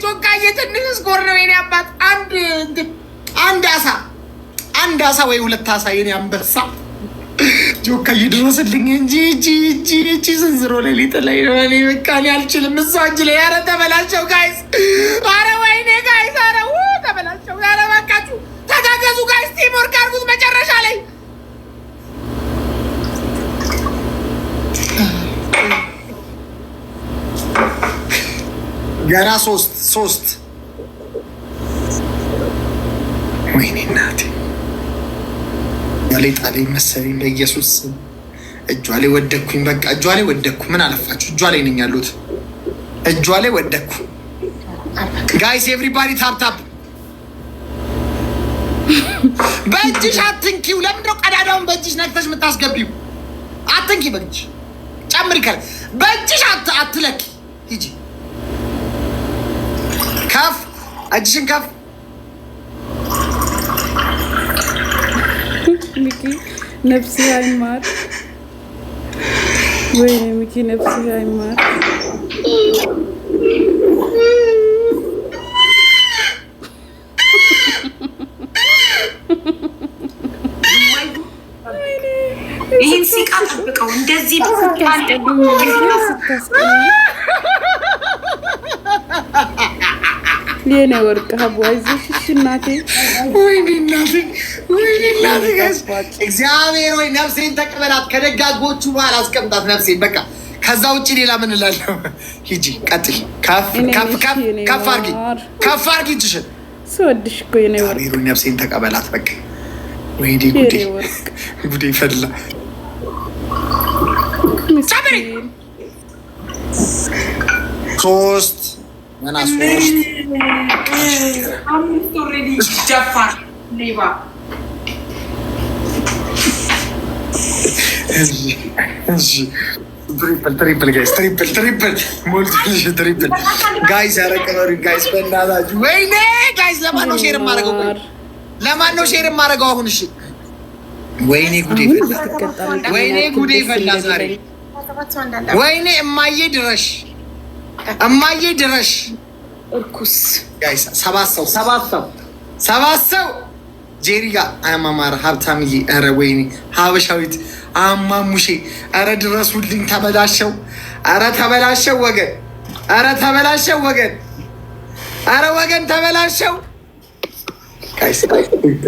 ጆካዬ ትንሽ score ነው የኔ አባት። አንድ እንትን አንድ አሳ፣ አንድ አሳ ወይ ሁለት አሳ የኔ አንበሳ። ጆካዬ ድረስልኝ እንጂ እጂ እጂ እጂ ስንዝሮ ላይ ሊጥለኝ ነው። እኔ በቃ እኔ አልችልም። እሷ እጅ ላይ። ኧረ ተበላሸው guys። ኧረ ወይኔ guys። ኧረ ተበላሸው። ኧረ እባካችሁ ተጋገዙ guys። Teamwork አድርጉት መጨረሻ ላይ። ገና ሶስት ሶስት። ወይኔ እናቴ ላይ ጣለኝ መሰለኝ። በኢየሱስ ስም እጇ ላይ ወደኩኝ። በቃ እጇ ላይ ወደኩ። ምን አለፋችሁ እጇ ላይ ነኝ ያሉት። እጇ ላይ ወደኩ። Guys, everybody tap tap። በእጅሽ አትንኪው። ለምንድነው ቀዳዳውን በእጅሽ ነክተሽ የምታስገቢው? አትንኪ፣ በእጅሽ ጨምሪ። ከ በእጅሽ አትለኪ። ሂጂ ከፍ፣ እጅሽን ከፍ። ሚኪ ነፍስህ አይማር። ወይኔ ሚኪ ነፍስህ አይማር። ይህን ሲቃ ጠብቀው እንደዚህ። ስታስቀኝ የኔ ወርቅ ሀቡ አይዞሽ፣ እሺ እናቴ። ወይኔ እናቴ፣ ወይኔ እናቴ። Guys፣ እግዚአብሔር ወይ ነፍሴን ተቀበላት፣ ከደጋጎቹ በኋላ አስቀምጣት ነፍሴን። በቃ ከዛ ውጭ ሌላ ምን እላለሁ? ሂጂ ቀጥይ። ከፍ ከፍ ከፍ ከፍ አድርጊ፣ ከፍ አድርጊ እጅሽን። ስወድሽ እኮ የኔ ወርቅ። እግዚአብሔር ሆይ ነፍሴን ተቀበላት። በቃ ወይኔ ጉዴ፣ የኔ ወርቅ። ጉዴ ፈላ። ምስኪን። ሶስት ገና ሶስት። አምስት already። ደፋር ሌባ። እሺ triple, triple guys, triple, triple ሞልቶልሽ triple guys። ኧረ ቅበሩኝ guys በእናታችሁ። ወይኔ guys፣ ለማን ነው share የማደርገው? ቆይ ለማን ነው share የማደርገው አሁን? እሺ ወይኔ ጉዴ ፈላ፣ ወይኔ ጉዴ ፈላ ዛሬ። ወይኔ እማዬ ድረሽ፣ እማዬ ድረሽ። እርኩስ። Guys፣ ሰባት ሰው፣ ሰባት ሰው፣ ሰባት ሰው። ጄሪ ጋ አማማር ሀብታምዬ፣ ኧረ ወይኔ ሀበሻዊት አማሙሼ፣ ኧረ ድረሱልኝ፣ ተበላሸው፣ ኧረ ተበላሸው ወገን፣ ኧረ ተበላሸው ወገን፣ ኧረ ወገን ተበላሸው። Guys።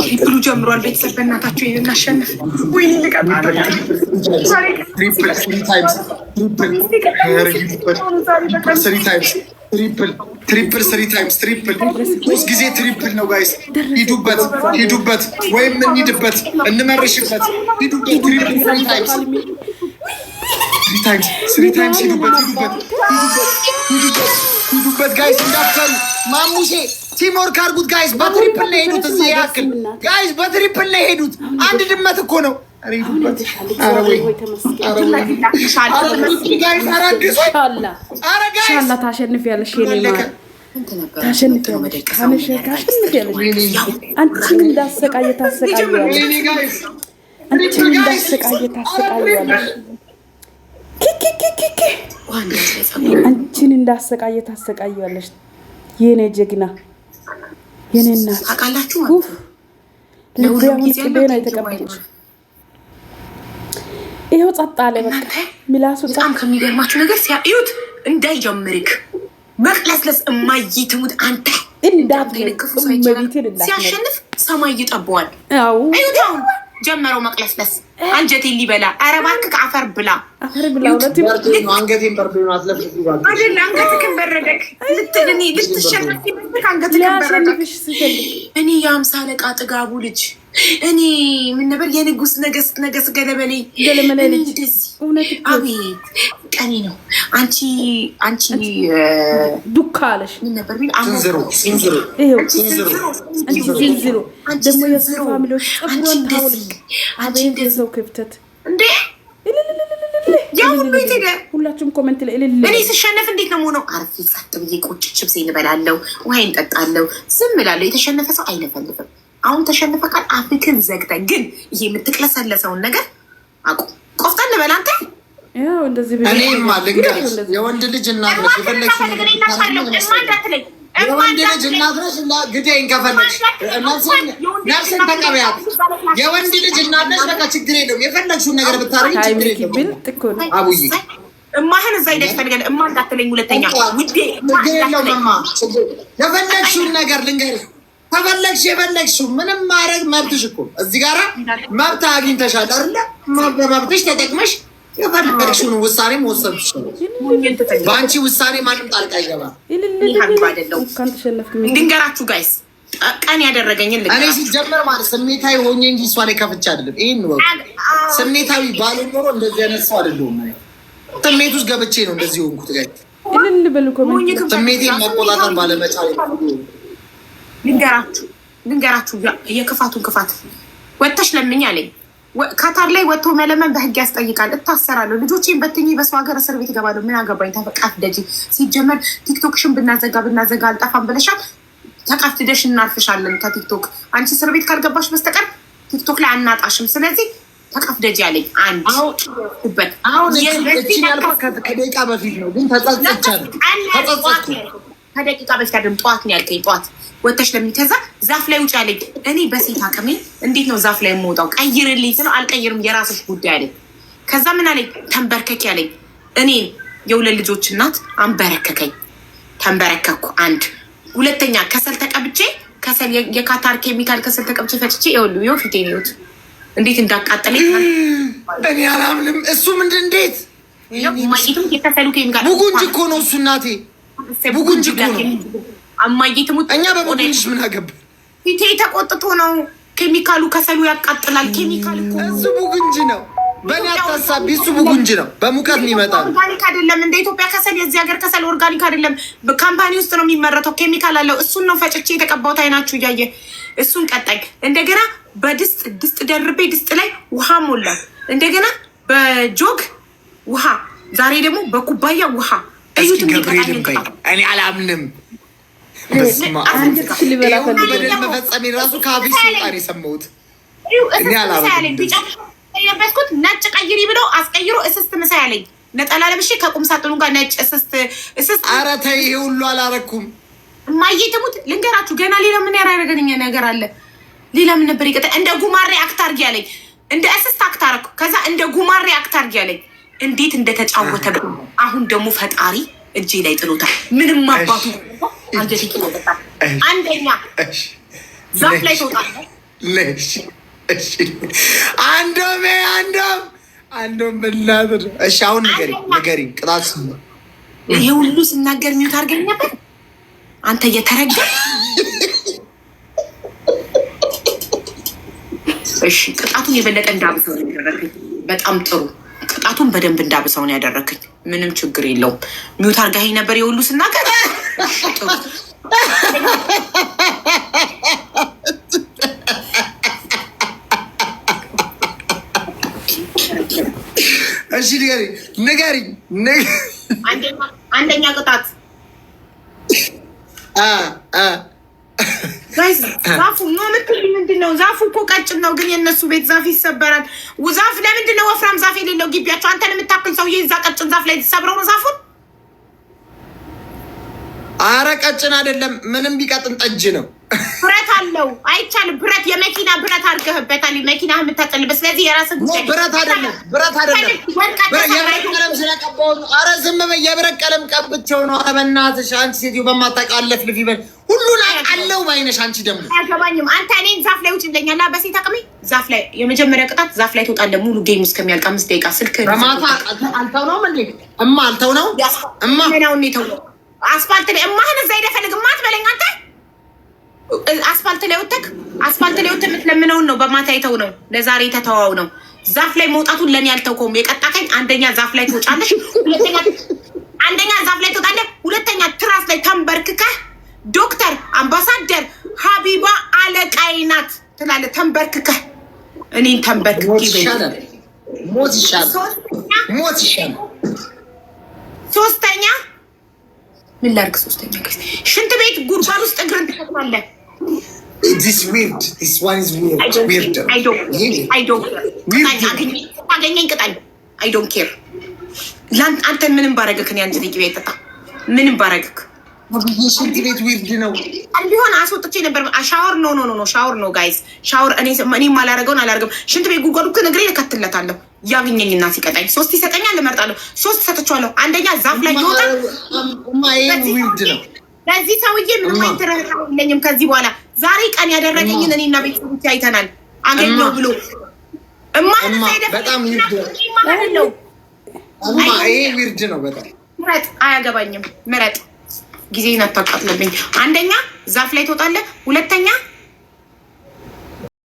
Triple ኡ ጀምሯል። ቤተሰብ በእናታቸው ይህን እናሸንፍ። ወይኔ ልቀጣ ነው ዛሬ። Triple three times triple፣ three times triple, triple three times triple፣ ሶስት ጊዜ triple ነው guys። ሂዱበት፣ ሂዱበት፣ ወይም እንሂድበት፣ እንመርሽበት። ሂዱበት። Triple three times, three times, three times። ሂዱበት፣ ሂዱበት፣ ሂዱበት፣ ሂዱበት guys፣ እንዳትፈሩ። ማሙሼ teamwork አድርጉት guys። በ triple ነው ሄዱት። እዚህ ያክል guys በ triple ነው ሄዱት። አንድ ድመት እኮ ነው። ኧረ ሂዱበት። ኧረ ወይ፣ ኧረ ወይ፣ guys፣ ኧረ አግዙኝ። ኧረ guys። ኢንሻላህ ታሸንፊያለሽ የኔ ማር፣ ታሸንፊያለሽ፣ ታሸንፊያለሽ። አንቺን እንዳሰቃየ ታሰቃየዋለሽ። ወይኔ guys። አንቺን እንዳሰቃየ ታሰቃየዋለሽ። ኪኪኪኪ አንቺን እንዳሰቃየ ታሰቃየዋለሽ። የኔ ጀግና፣ የኔ እናት። ታውቃላችሁ። ኡፍ፣ ልቤ አሁን ቅቤ ነው የተቀባች። ይኸው ጸጥ አለ። በቃ ምላሱ ጸጥ። በጣም ከሚገርማችሁ ነገር ሲያዩት እንዳይጀምርክ መቅለስለስ እማዬ ትሙት አንተ እንዳትነቅ ክፉ ሰው ይችላል። እመቤቴን እንዳትነቅ። ሲያሸንፍ ሰማይ ይጠበዋል። አዎ። እዩት አሁን ጀመረው መቅለስለስ፣ አንጀቴን ሊበላ። ኧረ እባክህ አፈር ብላ። አፈር ብላ እውነት። አንገቴን በርዶ ነው፣ አትለፍልፊ እባክሽ። አይደል አንገትህን በረደክ። ልትል ልትሸነፍ ሲመስልህ አንገትህን በረደክ። ሊያሸንፍሽ ሲፈልግ። እኔ የአምሳ አለቃ ጥጋቡ ልጅ፣ እኔ ምን ነበር የንጉስ ነገስ ነገስ ገለበሌ ገለመሌ እኔ ልጅ። እንደዚህ እውነት እኮ። አቤት ቀኔ ነው። አንቺ ዱካ አለሽ። ምን ነበር ቢል ስንዝሮ ስንዝሮ። ይኸው አንቺ ስንዝሮ። አንቺ ዝንዝሮ። አንቺ ደግሞ የሱ ስንዝሮ፣ family ዎች አንቺ ፀጉሯን እንደዚህ፣ ታውልቅ። አንቺ አቤት እንደዚህ። የሰው ክፍተት። እንዴ እልልልልልል። ያ ሁሉ የት ሄደ? ሁላችሁም comment ላይ እልል። እኔ ስሸነፍ እንዴት ነው የምሆነው? አርፌ ጸጥ ብዬ ቁጭ ችብሴን እበላለሁ፣ ውሃዬን እጠጣለሁ፣ ዝም እላለሁ። የተሸነፈ ሰው አይለፈልፍም። አሁን ተሸንፈ ካል አፍክን ዘግተህ ግን ይሄ የምትቅለሰለሰውን ነገር አቁም። ቆፍጠን በል አንተ። ያው እንደዚህ ብዬ እኔማ ልንገርሽ፣ የወንድ ልጅ እናት ነሽ። የፈለግሽውን ነገር እማ እንዳትለኝ፣ የወንድ ልጅ እናት ነሽ እና ግደይን ከፈለግሽ ነፍስን ተቀበያት። የወንድ ልጅ እናት ነሽ፣ በቃ ችግር የለውም። የፈለግሽውን ነገር ብታደርጊ ችግር የለውም። አቡዬ እማህን እዛ ሄደሽ ፈልገን እማ እንዳትለኝ ሁለተኛ ውዴ፣ ችግር የለውም። እማ የፈለግሽውን ነገር ልንገርሽ፣ ከፈለግሽ የፈለግሽው ምንም ማድረግ መብትሽ እኮ እዚህ ጋራ መብት አግኝተሻል አይደለ? በመብትሽ ተጠቅመሽ የፈለግሽውን ውሳኔ መወሰን ትችላለሽ። በአንቺ ውሳኔ ማንም ጣልቃ ይገባል። ልንገራችሁ guys፣ ቀን ያደረገኝን እኔ ሲጀመር ማለት ስሜታዊ ሆኜ እንጂ እሷ ላይ ከፍቼ አይደለም። ይሄን ነው ስሜታዊ ባልሆን ኖሮ እንደዚህ አይነት ሰው አይደለሁም። ስሜት ውስጥ ገብቼ ነው እንደዚህ ሆንኩት። ስሜቴን መቆጣጠር ባለመቻል ልንገራችሁ ልንገራችሁ የክፋቱን ክፋት ወጥተሽ ለምኝ አለኝ። ካታር ላይ ወጥቶ መለመን በህግ ያስጠይቃል። እታሰራለሁ። ልጆቼን በትኜ በሰው ሀገር እስር ቤት እገባለሁ። ምን አገባኝ? ተፈቃፍደጂ። ሲጀመር ቲክቶክሽን ብናዘጋ ብናዘጋ አልጠፋም ብለሻል። ተቀፍድደሽ እናርፍሻለን ከቲክቶክ። አንቺ እስር ቤት ካልገባሽ በስተቀር ቲክቶክ ላይ አናጣሽም። ስለዚህ ተቀፍደጂ አለኝ። አንድ በት አሁን ከደቂቃ በፊት ነው ግን ተጸጽቻለሁ። ተጸጸትኩ። ከደቂቃ በፊት አይደለም ጠዋት ነው ያልከኝ። ጠዋት ወተሽ ለምን ከዛ ዛፍ ላይ ውጭ አለኝ። እኔ በሴት አቅሜ እንዴት ነው ዛፍ ላይ የምወጣው? ቀይርልኝ ስለው አልቀይርም የራስሽ ጉዳይ አለኝ። ከዛ ምን አለኝ? ተንበርከኪ አለኝ። እኔን የሁለት ልጆች እናት አንበረከከኝ። ተንበረከኩ። አንድ ሁለተኛ ከሰል ተቀብቼ ከሰል የካታር ኬሚካል ከሰል ተቀብቼ ፈጭቼ ይኸውልህ፣ ይኸው ፊቴን ይኸውት እንዴት እንዳቃጠለኝ እኔ አላምንም። እሱ ምንድን እንዴት የከሰሉ ኬሚካል ቡጉንጅ እኮ ነው እሱ እናቴ ቡጉንጅ እኮ ነው። እማዬ ትሙት እኛ በቡጉንጅ ምን አገባን? ፊቴ ተቆጥቶ ነው ኬሚካሉ፣ ከሰሉ ያቃጥላል። ኬሚካል እኮ እሱ ቡጉንጅ ነው። በእኔ አታሳቢ። እሱ ቡጉንጅ ነው፣ በሙቀት የሚመጣ ነው። organic አይደለም። እንደ ኢትዮጵያ ከሰል፣ የዚህ ሀገር ከሰል organic አይደለም። Company ውስጥ ነው የሚመረተው፣ ኬሚካል አለው። እሱን ነው ፈጭቼ የተቀባሁት፣ አይናችሁ እያየ እሱን ቀጣኝ። እንደገና በድስት ድስት ደርቤ ድስት ላይ ውሃ ሞላ። እንደገና በጆግ ውሃ፣ ዛሬ ደግሞ በኩባያ ውሃ። እስኪ ገብርኤልን በይ። እኔ አላምንም። በደል መፈጸሜ ራሱ ከአፌ ሲወጣ ነው የሰማሁት። እኔ አላምንም። የለበስኩት ነጭ ቀይሪ ብሎ አስቀይሮ እስስት ምሳ ያለኝ ነጠላ ለብሼ ከቁም ሳጥኑ ጋር ነጭ እስስት እስስት። ኧረ ተይ፣ ይሄ ሁሉ አላረኩም። እማዬ ትሙት ልንገራችሁ፣ ገና ሌላ ምን ያደረገኝ ነገር አለ። ሌላ ምን ነበር ይቀጥ እንደ ጉማሬ act አድርጊ ያለኝ፣ እንደ እስስት act አደረኩ። ከዛ እንደ ጉማሬ act አድርጊ ያለኝ እንዴት እንደተጫወተ። አሁን ደግሞ ፈጣሪ እጄ ላይ ጥሎታል። ምንም አባቱ አንጀት ይቆጣል። አንደኛ ዛፍ ላይ ትወጣለህ። አንዶም አንዶም አንዶም ብናትር። እሺ አሁን ንገሪኝ ንገሪኝ፣ ቅጣት ይሄ ሁሉ ስናገር mute አድርገኝ ነበር አንተ እየተረገ። እሺ ቅጣቱን የበለጠ እንዳብሰው ነው ያደረግኝ። በጣም ጥሩ ቅጣቱን በደንብ እንዳብሰው ነው ያደረግኝ። ምንም ችግር የለውም። Mute አድርገኸኝ ነበር የሁሉ ስናገር። ጥሩ እሺ ንገሪኝ ንገሪኝ። አንደኛ ቅጣት ዛፉ ነው የምትል ምንድን ነው? ዛፉ እኮ ቀጭን ነው፣ ግን የእነሱ ቤት ዛፍ ይሰበራል። ዛፍ ለምንድን ነው ወፍራም ዛፍ የሌለው ግቢያቸው? አንተን የምታክል ሰውዬ እዛ ቀጭን ዛፍ ላይ ተሰብረው ነው ዛፉን። አረ ቀጭን አይደለም፣ ምንም ቢቀጥን ጠጅ ነው። ብረት አለው አይቻልም። ብረት የመኪና ብረት አድርገህበታል፣ መኪና የምታጠልበት። ስለዚህ የራስህ ጉዳይ። ብረት አይደለም፣ ብረት አይደለም። የብረት ቀለም ስለቀባሁት ነው። አረ ዝም በይ። የብረት ቀለም ቀብቼው ነው። አረ በእናትሽ አንቺ ሴትዮ በማታውቂው አለፍልፊ በል። ሁሉን አውቃለሁ ባይነሽ። አንቺ ደግሞ አያገባኝም። አንተ እኔን ዛፍ ላይ ውጭ ብለኛል። በሴት አቅሜ ዛፍ ላይ የመጀመሪያ ቅጣት ዛፍ ላይ ትወጣለህ። ሙሉ game እስከሚያልቅ 5 ደቂቃ ስልክ በማታ አልተው ነው እንዴ? እማ አልተው ነው እማ ምናውን የተው አስፋልት ላይ እማህን እዛ ሄደህ ፈልግ። እማ አትበለኝ አንተ። አስፋልት ላይ ወተክ አስፋልት ላይ ወተህ የምትለምነውን ነው። በማታ የተው ነው ለዛሬ የተተዋው ነው። ዛፍ ላይ መውጣቱን ለእኔ አልተውከውም። የቀጣከኝ አንደኛ ዛፍ ላይ ትወጫለሽ፣ ሁለተኛ አንደኛ ዛፍ ላይ ትወጣለህ፣ ሁለተኛ ትራስ ላይ ተንበርክከህ ዶክተር አምባሳደር ሀቢባ አለቃዬ ናት ትላለህ። ተንበርክከህ እኔን ተንበርክኬ ሞት ይሻላል፣ ሞት ይሻላል፣ ሞት ይሻላል። ሶስተኛ ምን ላድርግ? ሶስተኛ ሽንት ቤት ጉድጓድ ውስጥ እግርን ትከታለህ። This weird. This one is weird. Weird. አገኘኝ ቅጣኝ። I don't care። አንተን ምንም ባረግክ እኔ አንጀቴ ቅቤ አይጠጣም። ምንም ባረግክ ሽንት ቤት weird ነው። ቢሆን አስወጥቼ ነበር። ሻወር no, no, no, shower no, guys, shower። እኔ የማላረገውን አላረግም። ሽንት ቤት ጉድጓዱ ግን እግሬ እከትለታለሁ። ያግኘኝና ሲቀጣኝ ሶስት ይሰጠኛል፣ እመርጣለሁ። ሶስት ሰጥቼዋለሁ። አንደኛ ዛፍ ላይ ይወጣል። Weird ነው። ለዚህ ሰውዬ ምንም አይነት ርህራሄ የለኝም ከዚህ በኋላ። ዛሬ ቀን ያደረገኝን እኔና ቤተሰቦቼ አይተናል። አገኘው ብሎ እማ በጣም ነው። ይሄ weird ነው በጣም። ምረጥ፣ አያገባኝም። ምረጥ፣ ጊዜን አታቃጥለብኝ። አንደኛ ዛፍ ላይ ትወጣለህ፣ ሁለተኛ